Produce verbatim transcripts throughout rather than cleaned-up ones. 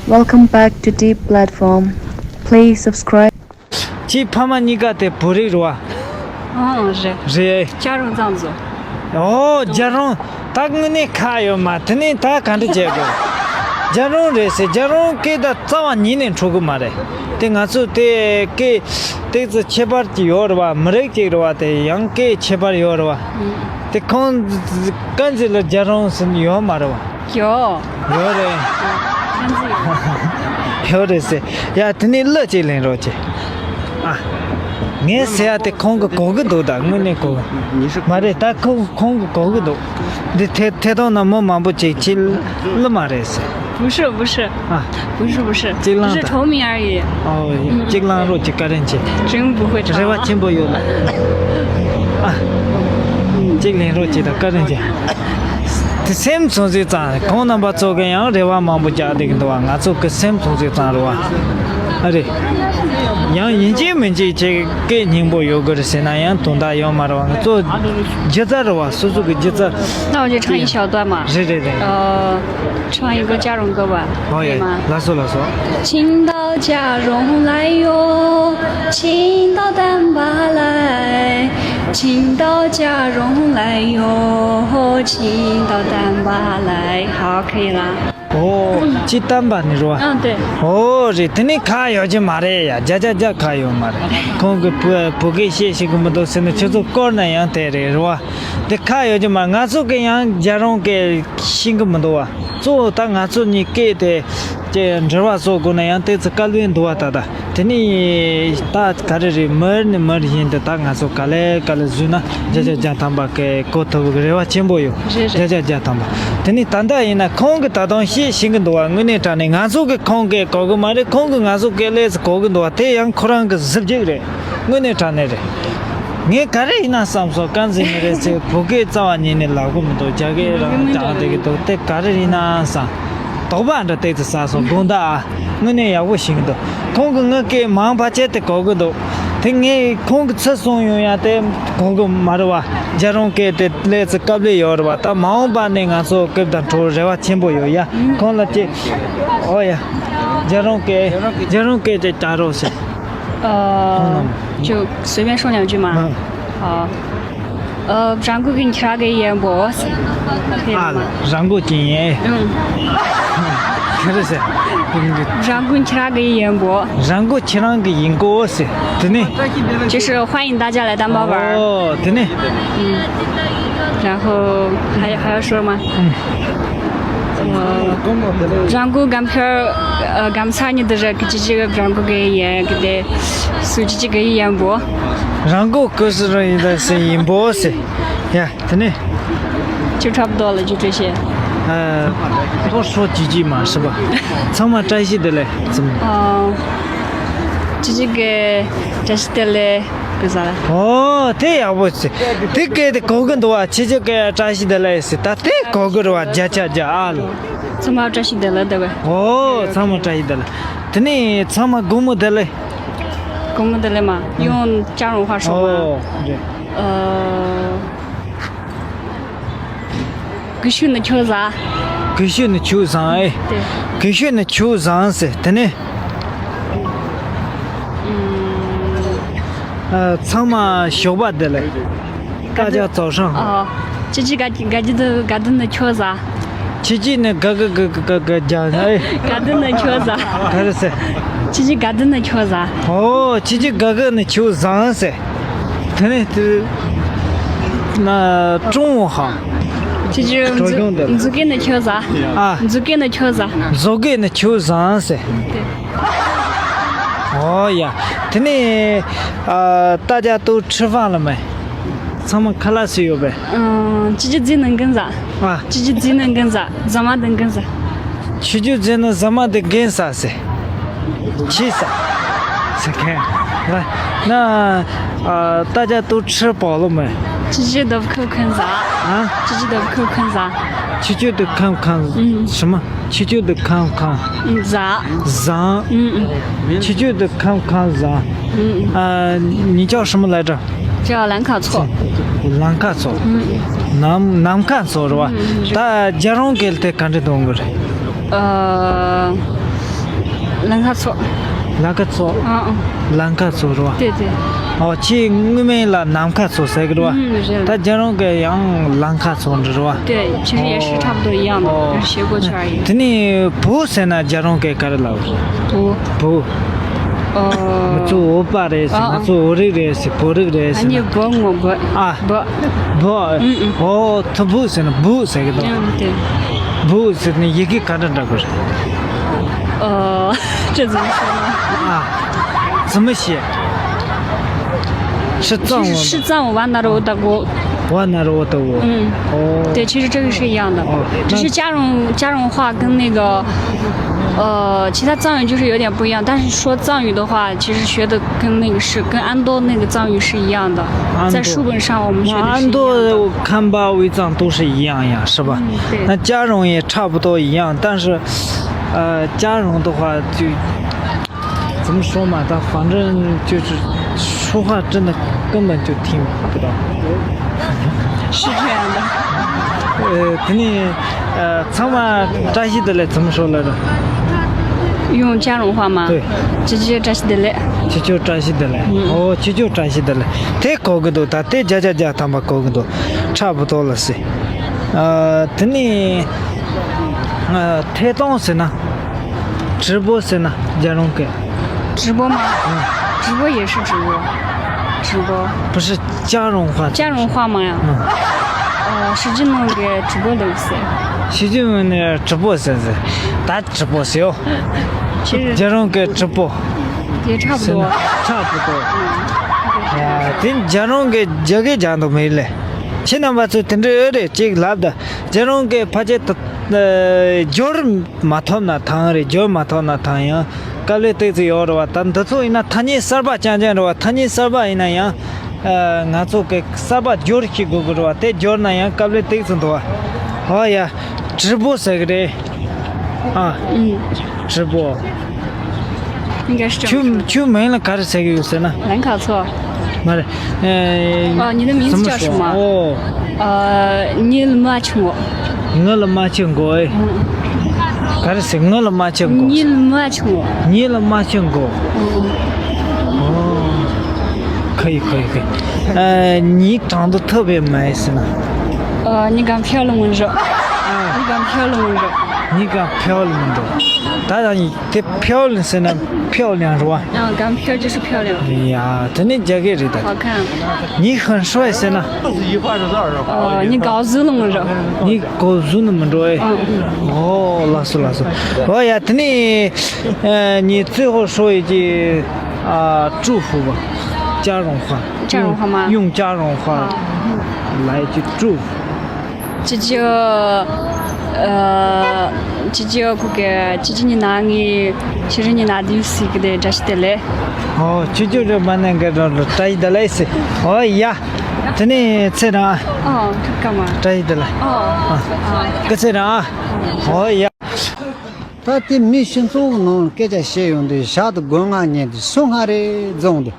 Welcome back to Deep Platform. Please subscribe. ཁྱེད་ཕ་མ་གཉིས་ཀ་དེ་བོད་རིགས་རེད་བ། ཨང་རེད། རེད། རྒྱལ་རོང་གཙང་བཟོ། ཨོ་རྒྱལ་རོང་། ད་དངོས་གནས་ཁག་ཡོད་མ། དེ་ནས་ད་ག་འདྲ་བྱེད་དགོས། རྒྱལ་རོང་རེད་ཟེར། རྒྱལ་རོང་སྐད་ད་རྩ་བ་ཉིད་ནས་འཕྲོད་གི་མ་རེད། དེ་ང་ཚོ་དེ་སྐད་ཏོག་ཙམ་ཁྱད་པར་གྱི་ཡོད་རེད་བ། མི་རིགས་གཅིག་རེད་བ། དེ་ཡང་སྐད་ཁྱད་པར་ཡོད་རེད་བ། དེ་ཁོང་དཀར་མཛེས་ལ་རྒྱལ་རོང་ཟེར་ཡོད་མ་རེད་བ། ཡོད། ཡོད་རེད། ཡོད་རེད་ཟེར། ཡ་དེ་ནས་གླུ་གཅིག་ལེན་རོགས་གྱིས། ཨ། ངས་ཟེར་ཡ་དེ་ཁོང་གིས་གོ་གི་འདུག་ད་དངོས་གནས་གོ་གི་མ་རེད། ད་ཁོ་ཁོང་གིས་གོ་གི་འདུག་འདི་ཐད་ཐད་གཏོང་ནང་མི་མང་པོ་ཅིག་ཁྱེད་གླུ་མ་རེད་ཟེར། 不是，不是，啊，不是，不是，གཅིག་བླངས་དང་། 只是崇明而已。哦，གཅིག་བླངས་རོགས་གྱིས། བཀའ་དྲིན་ཆེ། 真不会唱。 རེ་བ་ཆེན་པོ་ཡོད་ལ། ཨ། གཅིག་ལེན་རོགས་གྱིས་དང་། བཀའ་དྲིན་ཆེ། དེ་སེམས་ཚོང་ཟིག་ཙང་ཁོང་རྣམ་པ་ཚོ་གི་ཡང་རེ་བ་མང་པོ་རྒྱག་བསྡད་ཀྱི་འདུག་བ། ང་ཚོ་གི་སེམས་ཚོང་ཟིག་ཙང་རེད་བ། ཨ་རེད། ཡང་ཡིན་གཅིག་མིན་གཅིག་ཅིག་སྐད་སྙན་པོ་ཡོད་དགོས་རེད་ཟེར་ན་ཡང་དོན་དག་ཡོད་མ་རེད་བ། ང་ཚོ་སྒྱུ་རྩལ་རེད་བ། སོ་སོ་གི་སྒྱུ་རྩལ། 那我就唱一小段嘛。 རེད་རེད་རེད། 呃，唱一个加绒歌吧， ཨོ་ཡ། 可以吗？ ལགས་སོ་ལགས་སོ། 青岛加绒来哟，青岛加绒来哟，青岛丹巴来。 好，可以了。 ཨོ། སྤྱིར་བཏང་པ་ནི་རེད་བ། 嗯，对。 ཨོ་རེད། དེ་ནི་ཁག་ཡོད་ཀྱི་མ་རེད་ཡ། བརྒྱ་ཆ་བརྒྱ་ཁག་ཡོད་མ་རེད། ཁོང་གི་བོད་བོད་སྐད་བཤད་ཤེས་ཀྱི་མི་འདུག་ཟེར་ནས་ཁྱོད་ཚོ་བསྐོར་ན་ཡང་དེ་རེད། རེད་བ། དེ་ཁག་ཡོད་ཀྱི་མ། ང་ཚོ་གི་ཡང་རྒྱལ་རོང་སྐད་ཤེས་ཀྱི་མི་འདུག་བ། གཙོ་བོ་ད་ང་ཚོ་གཉིས་སྐད་དེ་ཀྱི་འབྲེལ་བ་བཟོ་དགོས་ན་ཡང་ཏོག་ཙམ་དཀའ་ལས་འདུག་བ། ད་ད་དེ་ནི་ད་ག་རེ་རེད། མར་ནི་མར་བཞིན་དུ་ད་ང་ཚོ་ག་ལེ་ག་ལེ་བཟོས་ན་བརྒྱ་ཆ་བརྒྱ་ཐམ་པ་གི་གོ་ཐུབ་གི་རེ་བ་ཆེན་པོ་ཡོད། རེད་རེད། བརྒྱ་ཆ་བརྒྱ་ཐམ་པ། དེ་ནི་ད་ལྟ་ཡིན་ན་ཁོང་གི་ད་དུང་བཤད་ཤེས་ཀྱི་འདུག་བ། དངོས་གནས་དྲང་གནས་ང་ཚོ་གི་ཁོང་གི་གོ་གི་མ་རེད། ཁོང་གི་ང་ཚོ་སྐད་ལས་གོ་གི་འདུག་བ། དེ་ཡང་ཁོ་རང་གི་གཟི་བརྗིད་རེད། དངོས་གནས་དྲང་གནས་རེད། ངས་ག་རེ་ཡིན་ན་བསམ་སོང་། དཀར་མཛེས་མི་རེད་ཟེར། བོད་སྐད་རྩ་བ་ཉིད་ནས་ལབ་གི་མི་འདུག་རྒྱ་སྐད་རང་སྦྱངས་བསྡད་ཀྱི་འདུག་དེ་ག་རེ་ཡིན་ན་བསམ། དོགས་པ་འདྲ་ཏོག་ཙམ་ཟ་སོང་། དགོངས་དག་ཨ། དངོས་གནས་ཡག་པོ་ཞིག་འདུག་ཁོང་གིས་ངའི་སྐད་མང་བ་བྱས་ཏེ་གོ་གི་འདུག་དེ་ངས་ཁོང་གི་ཚུར་གསུངས་ཡོང་ཡ་དེ་གོ་གི་མ་རེད་བ། རྒྱལ་རོང་སྐད་དེ་ལས་ཙི་དཀའ་ལས་ཡོད་རེད་བ། ད་མ་འོངས་པ་ནས་ང་ཚོ་སྐབས་དང་འཕྲོ་རེ་བ་ཆེན་པོ་ཡོད་ཡ། ཁོང་ལ་ཅིག་ཨོ་ཡ། རྒྱལ་རོང་སྐད། རྒྱལ་རོང་སྐད་ཅིག་བྱ་རོགས་ཟེར། 呃，就随便说两句嘛。嗯。好。呃，རང་གི་ཁྱེད་རང་གི་ཡན་པོ་ཟེར། 可以了吗？ ཨ་ལ། རང་གི་ཁྱེད་ཡན། 嗯。 ག་རེ་ཟེར། རང་གི་ཁྱེད་རང་གི་ཡན་པོ། རང་གི་ཁྱེད་རང་གི་ཡིན་གོ་ཟེར། དེ་ནི། 就是欢迎大家来丹巴玩儿。 ཨོ། དེ་ནི། 嗯。 然后还还要说吗？ ཨུམ། 呃，རང་གི་སྒམ་ཁར་ཨ་སྒམ་ཚང་ཉི་དི་ར་གི་ཅི་ཅི་གི་རང་གི་གི་ཡན་གི་དེ་སུ་ཅི་ཅི་གི་ཡན་པོ། རང་གི་གི་སུ་རང་ཡིན་ད་སུ་ཡིན་པོ་ཟེར། ཡ་དེ་ནི། 就差不多了，就这些。 ཨ། 多说几句嘛，是吧？ ཚང་མ་བཀྲ་ཤིས་བདེ་ལེགས། ཚང་མ། 哦，ཅི་ཅི་གི་བཀྲ་ཤིས་བདེ་ལེགས། གི་ཟ་ལ། ཨོ། དེ་ཡག་པོ་ཟེར། དེ་སྐད་དེ་གོ་གི་འདུག་བ། ཁྱེད་ཚོ་སྐད་བཀྲ་ཤིས་བདེ་ལེགས་ཟེར། ད་དེ་གོ་གི་རེད་བ། བརྒྱ་ཆ་བརྒྱ་ཨ་ལ། ཚང་མ་བཀྲ་ཤིས་བདེ་ལེགས་ཟེར་བས། ཨོ། ཚང་མ་བཀྲ་ཤིས་བདེ་ལེགས། དེ་ནས་ཚང་མ་དགོང་མོ་བདེ་ལེགས། 公公的了吗？用加绒话说吗？ ཨོ། རེད། 呃， གུས་ཞུ་ནི་ཁྱོད་བཟང་། གུས་ཞུ་ནི་ཁྱོད་བཟང་ཨེ། དེ། གུས་ཞུ་ནི་ཁྱོད་བཟང་ཟེར། དེ་ནས། 嗯， ཨ། ཚང་མ་ཞོགས་པ་བདེ་ལེགས། 大家早上好。 ཨ། ཅི་ཅི་ག་ག་ཅི་དུ་ག་དུ་ནི་ཁྱོད་བཟང་། ཅི་ཅི་ནི་ག་ག་ག་ག་ག་ག་ཨེ། ག་དུ་ནི་ཁྱོད་བཟང་། ག་རེ་ཟེར། ཅི་ཅི་ག་དུ་ནི་ཁྱོད་བཟང་། ཨོ། ཅི་ཅི་ག་ག་ནི་ཁྱོད་བཟང་ཟེར། དེ་ནས་དེ། ན། ཀྲུང་ཧྭ། ཅི་ཅི་མཛུ་གུ་ནི་ཁྱོད་བཟང་། ཨ། མཛུ་གུ་ནི་ཁྱོད་བཟང་། མཛུ་གུ་ནི་ཁྱོད་བཟང་ཟེར། ཨོ་ཡ། དེ་ནས་ཨ། 大家都吃饭了没། ཚང་མ་ཁ་ལག་ཟས་ཡོད་པས། 嗯，ཅི་ཅི་ཟས་ནི་འགན་ཟ། ཨ། ཅི་ཅི་ཟས་ནི་འགན་ཟ། ཟ་མ་དེ་འགན་ཟ། ཁྱེད་ཚོས་ཟས་ནི་ཟ་མ་དེ་འགན་ཟ་ཟེར། ཁྱེད་ཟ། ཟ་མཁན། ལ། ན། ཨ། 大家都吃饱了没། ཅི་ཅི་དོབ་ཁབ་ཁན་ཟ། ཨ། ཅི་ཅི་དོབ་ཁབ་ཁན་ཟ། ཁྱེད་ཚོས་དོབ་ཁབ་ཁན། 嗯。 什么། ཁྱེད་ཚོས་དོབ་ཁབ་ཁན། 嗯，ཟ། ཟ། 嗯嗯。 ཁྱེད་ཚོས་དོབ་ཁབ་ཁན་ཟ། 嗯嗯。 ཨ། 你叫什么来着？ 叫兰卡错。 ལམ་ཁ་མཚོ། 嗯。 ནམ་ནམ་མཁའ་མཚོ་རེད་བ། 嗯嗯。 ད་རྒྱལ་རོང་སྐད་དེ་ག་འདྲ་གཏོང་དགོས་རེད། 呃， ལམ་ཁ་མཚོ། ལམ་ཁ་མཚོ། ཨང་ཨང་། ལམ་ཁ་མཚོ་རེད་བ། དེ་དེ། ཨོ། ཁྱེད་སྔོན་མ་ལ་ནམ་མཁའ་མཚོ་ཟེར་གི་རེད་བ། ཨང་རེད། ད་རྒྱ་རང་གི་ཡང་ལམ་ཁ་མཚོ་འདྲ་རེད་བ། དེ་其实也是差不多一样的，哦就是斜过去而已。 དེ་ནས་བོད་ཟེར་ན་རྒྱ་རང་གི་ག་རེ་ལབ། བོད། བོད། 哦 ང་ཚོ་བོད་པ་རེད་ཟེར། 啊 ང་ཚོ་བོད་རིགས་རེད་ཟེར། བོད་རིགས་རེད་ཟེར་ན། 你问我不 ཨ། 不 བོད། ཨང་ཨང་། ཨོ། ཐུ་བོད་ཟེར་ན་བོད་ཟེར་གི་འདུག 嗯对 བོད་ཟེར་ནས་ཡི་གེ་ག་འདྲ་འདྲ་དགོས་རེད། 呃，这怎么说呢？ ཨ། 怎么写？是藏文吗？ 是藏文吧，那我打过。 བ་ན་རོ་བ་ཏ་བོ། 嗯 ཨོ། 对，其实这个是一样的， ཨོ། 只是加绒加绒话跟那个，呃，其他藏语就是有点不一样，但是说藏语的话，其实学的跟那个是跟安多那个藏语是一样的，安多。 在书本上我们学的是一样的。 那安多看吧，维藏都是一样呀，是吧？ 嗯，对。 那加绒也差不多一样，但是，呃，加绒的话就怎么说嘛，他反正就是说话真的根本就听不到。 是这样的。 呃， དེ་ནས། 呃， ཚང་མ་བཀྲ་ཤིས་བདེ་ལེགས་怎么说来着？ 用加绒话吗？ 对。 ཅི་ཅི་བཀྲ་ཤིས་བདེ་ལེགས། 七九བཀྲ་ཤིས་བདེ་ལེགས། 嗯。 ཨོ། 七九བཀྲ་ཤིས་བདེ་ལེགས། དེ་གོ་གི་འདུག་ད་དེ་བརྒྱ་ཆ་བརྒྱ་ཐམ་པ་གོ་གི་འདུག 差不多了 ཟེར། 呃， དེ་ནས། 呃， ཐད་གཏོང་ཟེར་ན། 直播ཟེར་ན་རྒྱ་རང་གི། 直播吗？ 嗯。 直播也是直播。 直播。 不是加绒话。 加绒话吗呀？ 嗯。 呃，是金龙给直播的意思。 ཞི་ཅིན་ཕིང་ནས་直播ཟེར་ཟེར། ད་直播ཟེར་ཡོ། 其实རྒྱ་རང་གི་直播也差不多。 ཟེར་ན་差不多། 嗯。 ཡ། དེ་རྒྱ་རང་གི་རྒྱ་སྐད་སྦྱང་འདུག་མི་ལེ། ཁྱེད་རྣམ་པ་ཚོས་དེ་འདྲ་ཨེ་རེད་ཅིག་ལབ་ད། རྒྱ་རང་གི་ཕལ་ཆེར་ད། སྦྱོར་མ་ཐོབ་ན་ཐང་རེད། སྦྱོར་མ་ཐོབ་ན་ཐང་ཡང་དཀའ་ལས་ཏོག་ཙམ་ཡོད་རེད་བ། ད་འདི་ཚོ་ཡིན་ན་ཐ་སྙད་གསར་པ་རྐྱང་རྐྱང་རེད་བ། ཐ་སྙད་གསར་པ་ཡིན་ན་ཡང་། ཨ། ང་ཚོ་གི་གསར་པ་སྦྱོར་ཤེས་དགོས་ཀྱི་རེད་བ། དེ་སྦྱོར་ན་ཡང་དཀའ་ལས་ཏོག་ཙམ་འདུག་བ། ཧོ་ཡ། 直播ཟེར་གི་རེད། ཨ། 嗯。 直播。 应该是这样说。 ཁྱོད་ཁྱོད་མིང་ལ་ག་རེ་ཟེར་གི་ཡོད་ཟེར་ན། 兰卡错。 མ་རེད། ཨེ། 哦，你的名字叫什么？ ཨོ། 呃，你怎么请我？ ང་ལ་མ་ཆེ་མགོ་ཨེ། 嗯。 ག་རེ་ཟེར། ང་ལ་མ་ཆེ་མགོ། 你怎么请我？ ཉི་ལ་མ་ཆེ་མགོ། 嗯。 ཨོ། 可以可以可以。 ཨ། 你长得特别美ཟེར་ན། 呃，你敢漂亮吗？你敢漂亮吗？ 你敢漂亮吗？ ད་ཡང་དེ་漂亮ཟེར་ན་漂亮རེད་བ། 嗯，敢漂就是漂亮。 ཡ། དེ་ནི་རྒྱ་སྐད་རེད་ད། 好看。 你很帅ཟེར་ན། 哦，你高兴了吗？ 你高兴了吗？ ཨེ། ཨོ། ལགས་སོ་ལགས་སོ། ཨོ་ཡ། དེ་ནི། ཨ། 你最后说一句啊，祝福吧。加绒话。加绒话吗？用用加绒话来一句祝福。 姐姐，呃，姐姐，ཁོ་གི་姐姐ཉི་ན་ངི་ཁྱེད་རང་ཉི་ན་དུས་སི་གི་དེ་བཀྲ་ཤིས་བདེ་ལེགས། ཨོ། 姐姐རེད་མ་ནང་གི་རང་རང་བཀྲ་ཤིས་བདེ་ལེགས་ཟེར། ཨོ་ཡ། དེ་ནས་ཚེ་རང་། ཨོ། ཁ་མ། བཀྲ་ཤིས་བདེ་ལེགས། ཨོ། ཨ། སྐུ་ཚེ་རིང་ཨ། ཨོ་ཡ། ད་དེ་མི་སྤྱི་ཚོགས་ནང་སྐད་ཆ་བཤད་ཡོང་དུས་ཞག་ཏུ་སྒོ་ང་ཉལ་དུས་སུ་སྔ་རེ་རྫོང་དུ།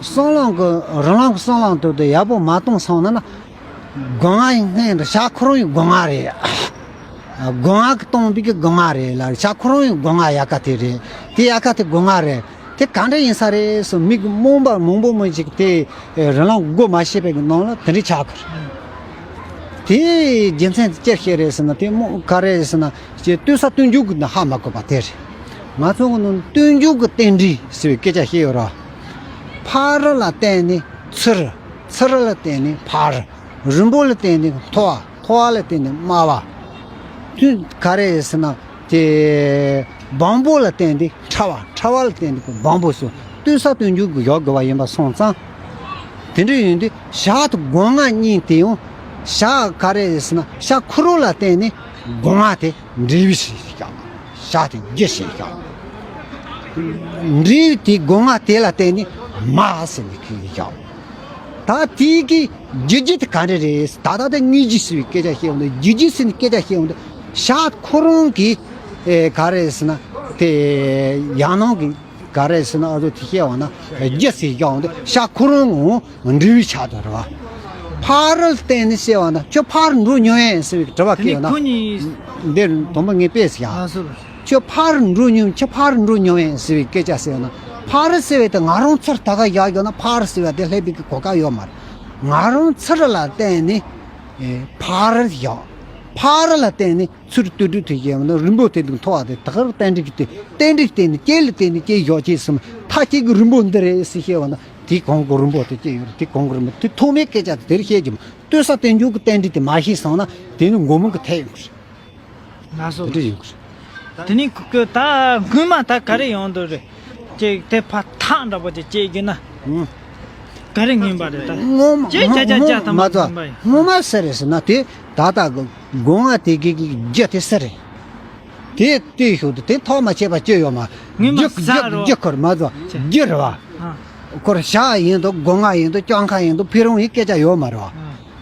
སྲང་ལམ་གི་རང་ལམ་གི་སྲང་ལམ་དུ་དུ་ཡག་པོ་མ་གཏོང་སོང་ན་ན། སྒོ་ང་ཡི་སྔོན་དུ་ཞག་ཁོ་རང་ཡི་སྒོ་ང་རེད། སྒོ་ང་གི་སྟོང་པའི་གི་སྒོ་ང་རེད་ལ། ཞག་ཁོ་རང་ཡི་སྒོ་ང་ཡག་ག་དེ་རེད། དེ་ཡག་ག་དེ་སྒོ་ང་རེད། དེ་ག་འདྲ་ཡིན་ས་རེད་སོ། མི་གི་རྨོངས་པ་མང་པོ་མི་ཅིག་དེ་རང་ལམ་སྒོ་མ་ཕྱེ་བའི་གི་ནང་ལ་དེ་འདྲ་ཆགས་ཀྱི་རེད། དེའི་རྒྱུ་མཚན་དེ་ཅི་ཞིག་རེད་ཟེར་ན། དེ་མོ་ག་རེ་ཟེར་ན། ཅེས་ལྟོས་ས་སྟོན་རྒྱུ་གི་ནི་ཧ་མ་གོ་བ་དེ་རེད། ང་ཚོ་གི་ནི་སྟོན་རྒྱུ་གི་རྟེན་འབྲེལ་ཟེར་བའི་སྐད་ཆ་བཤད་ཡོད་ར། ཕ་རོལ་ལ་བརྟེན་ནས་ཚུར། ཚུར་ལ་བརྟེན་ནས་ཕ་རོལ། རིང་པོ་ལ་བརྟེན་ནས་མཐོ་བ། མཐོ་བ་ལ་བརྟེན་ནས་དམའ་བ། དུས་ག་རེ་ཟེར་ན། དེ་སྦོམ་པོ་ལ་བརྟེན་ཏེ་ཕྲ་བ། ཕྲ་བ་ལ་བརྟེན་ཏེ་སྦོམ་པོ་སོགས་ལྟོས་ས་སྟོན་རྒྱུ་གི་ཡོད་དགོས་པ་ཡིན་པ་སོང་ཙང་། དེ་འདྲ་ཡིན་དུས་ཞག་ཏུ་སྒོ་ང་གཉིས་དེ་ཡང་ཞག་ག་རེ་ཟེར་ན། ཞག་ཁོ་རང་ལ་བརྟེན་ནས་སྒོ་ང་དེ་འབྲས་བུ་ཞེས་བཞག། ཞག་དེ་རྒྱུ་ཞེས་བཞག། འབྲས་བུ་དེ་སྒོ་ང་དེ་ལ་བརྟེན་ནས་མ་ཟེར་ནས་ཁེལ་བཞག། ད་དེའི་གི་རྒྱུ་རྒྱུ་དེ་ག་འདྲ་རེད། ད་ལྟ་དེ་དངོས་རྒྱུ་ཟེར་བའི་སྐད་ཆ་བཤད་ཡོང་དུས། རྒྱུ་རྒྱུ་ཟེར་ནས་སྐད་ཆ་བཤད་ཡོང་དུས་ཞག་ཁོ་རང་གི་ཨེ་ག་རེ་ཟེར་ན། དེ་ཡང་ནང་གི་ག་རེ་ཟེར་ན། ཨ་ཚོ་དེ་བཤད་ཡོང་ན་རྒྱུ་ཟེར་བཞག་ཡོང་དུས་ཞག་ཁོ་རང་ངོ་འབྲས་བུ་ཆགས་འདུག་རེད་བ། ཕ་རོལ་བརྟེན་ནས་བཤད་ཡོང་ན་ཁྱོད་ཕར་འགྲོ་མྱོང་ཡས་ཟེར་བའི་དྲི་བ་དེ་ནི་སྐད་ཡོང་ན། ཁོ་གཉིས། འདིར་དང་པོ་ངས་དཔེ་ཟེར་ཡ། ལགས་སོ་ལགས་སོ། ཁྱོད་ཕར་འགྲོ་མྱོང་། ཁྱོད་ཕར་འགྲོ་མྱོང་ཡིན་ཟེར་བའི་སྐད་ཆ་ཟེར་བ་ན། ཕར་ཟེར་བའི་དེ་ང་རང་ཚུར་ད་ག་བཞག་ཡོད་ན་ཕར་ཟེར་བ་དེ་སླེབས་པའི་གོ་སྐབས་ཡོད་མ་རེད། ང་རང་ཚུར་ལ་བརྟེན་ནས་ཨེ་ཕར་བཞག་ཕར་ལ་བརྟེན་ནས་ཚུར་ལྟོས་གྲོས་དེ་བྱས་པ་ན་རིང་པོ་དེ་དུ་མཐོ་བ་དེ་ད་གར་རྟེན་འབྲེལ་གྱི་དེ། རྟེན་འབྲེལ་བརྟེན་ནས་སྐྱེ་ལ་བརྟེན་ནས་སྐྱེ་བཞག་ཅེས་སམ། མཐའ་སྐྱེ་གི་རིང་པོ་འདི་རེད་ཟེར་བཤད་པ་ན། དེའི་གོང་གི་རིང་པོ་དེ་སྐྱེ་ཡོད་རེད། དེའི་གོང་གི་རིང་པོ་དེ་ཐོག་མའི་སྐད་ཆ་དེ་དེར་བཤད་ཀྱི་མ། ལྟོས་ས་རྟེན་འབྱུང་གི་རྟེན་འབྲེལ་དེ་མ་ཤེས་སོང་ན་དེ་ནི་མགོ་མུན་གྱི་ཐད་ཡོང་གི་རེད། ལགས་སོ། དེ་འདྲ་ཡོང་གི་རེད། དེ་ནི་ཁོ་ཁོ་ད་སྔོན་མ་ད་ག་རེ་ཡོང་འདུག་རེད། ཅིག་དེ་ཕར་ཐག་འདྲ་པོ་ཅིག་བཅད་རྒྱུ་ན། ཨང་། ག་རེ་ངན་པ་རེད་ད། སྔོན་མ་ཅེ་ཅ་ཅ་ཅ་ཐ་མ་མ་ཚོ་སྔོན་མ་ཡིན། སྔོན་མ་སུ་རེད་ཟེར་ན་དེ་ད་ལྟ་གི་སྒོ་ང་དེ་གི་གི་རྒྱུ་དེ་སུ་རེད། དེ་ལྟོས་ཤོག་དེ་ཐོག་མ་ཆད་པ་ཅི་ཡོད་མ། སྔོན་མ་རྒྱུ་ས་རྒྱུ་རོ། རྒྱུ་ཁོར་མ་ཚོ་ཅེ། རྒྱུ་རེད་བ། ཨ། ཁོར་ཞག་ཡིན་དང་སྒོ་ང་ཡིན་དང་སྐྱོང་ཁ་ཡིན་དང་ཕི་རོང་ཡིན་སྐད་ཆ་ཡོད་མ་རེད་བ། ཨ།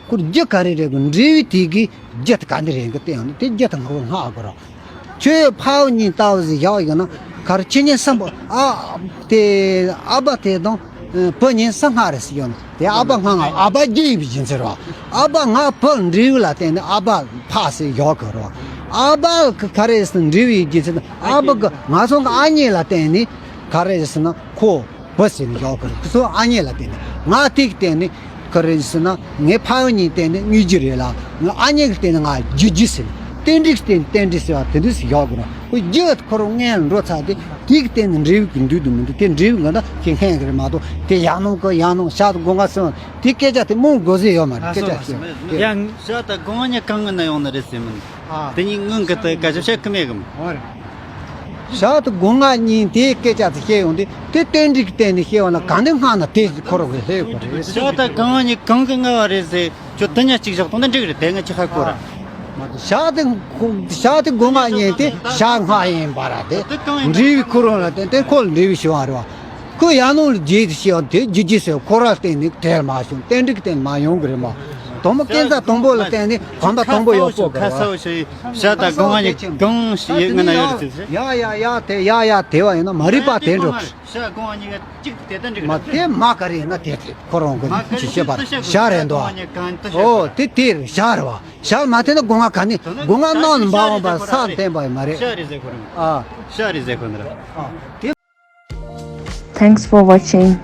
ཁོར་རྒྱུ་ག་རེ་རེད་གི། འབྲས་བུ་དེ་གི་རྒྱུ་དེ་ག་འདི་རེད་གི། དེ་ཡང་དེ་རྒྱུ་དེ་ངོ་སྔགས་གི་རོ། ཁྱོད་ཕ་བུ་གཉིས་ལྟ་བུ་ཟིག་བཞག་ཡོད་ན་ག་རེ། ཁྱེད་གཉིས་སམ་པོ་ཨ་དེ་ཨ་ཕ་དེ་དང་བུ་གཉིས་སུ་སྔ་རེད་ཟེར་ཡོད་ན། དེ་ཨ་ཕ་སྔ་ང་། ཨ་ཕ་རྒྱུ་ཡིན་པའི་རྒྱུ་མཚན་རེད་བ། ཨ་ཕ་སྔ་བུ་འབྲས་བུ་ལ་བརྟེན་ནས་ཨ་ཕ་ཕ་ཟེར་བཞག་གི་རེད་བ། ཨ་ཕ་གི་ག་རེ་ཟེར་ན་འབྲས་བུ་ཡི་རྒྱུ་མཚན་ཨ་ཕ་གི་ང་ཚོ་གི་ཨ་མྱེས་ལ་བརྟེན་ནས་ག་རེ་ཟེར་ན་ཁོ་བུ་ཟེར་ནས་བཞག་གི་རེད། ཁོ་ཚོ་ཨ་མྱེས་ལ་བརྟེན་ནས། ང་དེ་གི་སྟེང་ནས་ག་རེ་ཟེར་ན་ངའི་ཕ་བུ་གཉིས་སྟེང་ནས་དངོས་རྒྱུ་རེད་ལ། ང་ཨ་མྱེས་ཀྱི་སྟེང་ནས་ང་རྒྱུ་རྒྱུ་ཟེར། རྟེན་འབྲེལ་གྱི་སྟེང་ནས་རྟེན་འབྲེལ་ཟེར་བ་དེ་འདྲ་ཟེར་བཞག་གི་རེད། ཁོ་རྒྱུ་ཁོ་རང་སྔོན་ལ་འགྲོ་ཚར་དུས་དེ་གི་སྟེང་ནས་འབྲས་བུ་གི་འདུས་དུ་མི་འདུས། དེ་འབྲས་བུ་གི་ན་ཁྱེད་སྔོན་གི་རེད་མ་གཏོགས་དེ་ཡང་ནང་གི་ཡང་ནང་ཞག་དང་སྒོ་ང་སོང་དེ་སྐད་ཆ་དེ་མང་དགོས་ཟེར་ཡོད་མ་རེད། སྐད་ཆ་ཞིག་ཡང་ཞག་དང་སྒོ་ང་གཉིས་གང་གི་ན་ཡོང་ནི་རེད་ཟེར་མིན། ཨ། དེ་གཉིས་སྔོན་གི་དེ་སྐད་ཆ་བཤད་གི་མེད་གམ། ཨོ་རེད། ཞག་དང་སྒོ་ང་གཉིས་དེའི་སྐད་ཆ་དེ་བཤད་ཡོང་དུས་དེ་རྟེན་འབྲེལ་གྱི་སྟེང་ནས་བཤད་ཡོང་ན་གང་དེ་སྔ་ན་དེ་ཁོ་རང་གི་ལྷེ་གོ་རེད། ཞག་དང་སྒོ་ང་གཉིས་གང་གི་སྔ་བ་རེད་ཟེར། ཁྱོད་དེ་ཉ་གཅིག་བཞག་དང་དེ་འགྲིག་རེད། དེ་ང་ཅི་ཧ་གོ་ར། མ་གཏོགས་ཞག་དེ་ཁོ་ཞག་དེ་སྒོ་ང་གཉིས་དེ་ཞག་སྔ་ཡིན་པ་ར། དེ་འབྲས་བུ་ཁོ་རང་ལ་བརྟེན་དེ་ཁོ་ལ་འབྲས་བུ་ཞུ་བ་རེད་བ། ཁོ་ཡང་ནང་ལ་རྗེས་དེ་ཤེས་བ་དེ་རྒྱུ་རྒྱུ་ཟེར་ཁོ་ར་བརྟེན་ནས་དེར་མ་བྱུང་། རྟེན་འབྲེལ་གྱི་སྟེང་མ་ཡོང་གི་རེད་མ། དང་པོ་སྐས་འཛེག་དང་པོ་ལ་བརྟེན་ནས་གོམ་པ་དང་པོ་ཡོད་པོ་གི་རེད་བ། ཁ་སའོ་ཞེས་ཞག་དང་སྒོ་ང་གཉིས་གང་ཞིག་ཡོད་ངེས་ན་ཡོད་རེད་ཟེར། ཡ་ཡ་ཡ་དེ་ཡ་ཡ་དེ་བ་ཡིན་ན་མ་རིག་པ་དེ་འགྲོ་གི་རེད། ཞག་སྒོ་ང་གཉིས་ཀ་གཅིག་དེ་ལྟར་འགྲིག་མ་རེད། དེ་མ་ག་རེ་ཡིན་ན་དེ་དེ་ཁོ་རང་གི་ཅི་བཤད་པ་ཞག་རེད་འདུག་ཨོ་དེ་དེ་རེད། ཞག་རེད་བ། ཞག་མ་དེ་ན་སྒོ་ང་ག་ནི་སྒོ་ང་ནང་ནས་འབར་འོང་པ་ས་བསྟན་པ་ཡིན་མ་རེད། ཞག་རེད་ཟེར་ཁོ་རང་། ཨ། ཞག་རེད་ཟེར་ཁོ་ན་ར། ཨ་དེ། Thanks for watching.